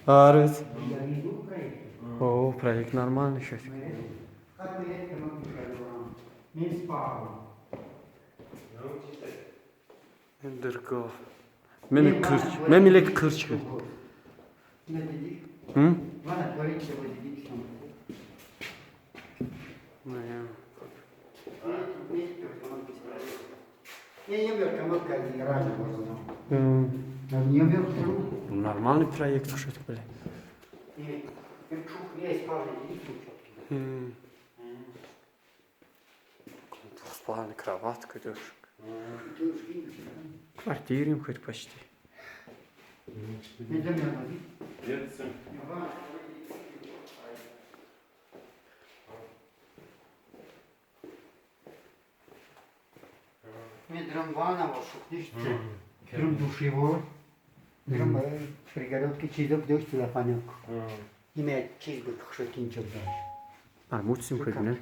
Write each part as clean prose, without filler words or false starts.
Арыз. О, проект нормальный сейчас. Дырго. Мен кырч. Мен милек кырч. Hı? Нормальный проект что-то, бля. Двухспальная кроватка, дёшек. Квартире хоть почти. Армуцим хоть, не?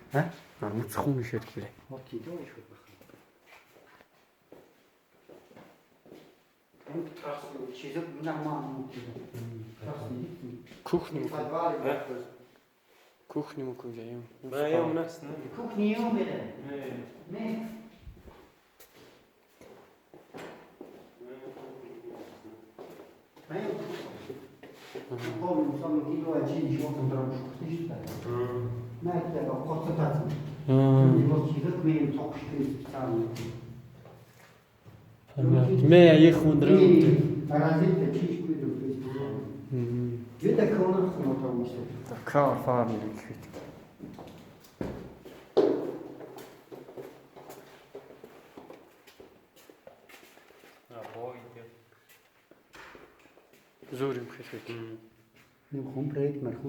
Армуц хун еще, бля. Кухню. Кухню мукуяем. Кухню Ме их хундрам. Кар фарм ликвид. Зурим хит. Нем хум проект марху.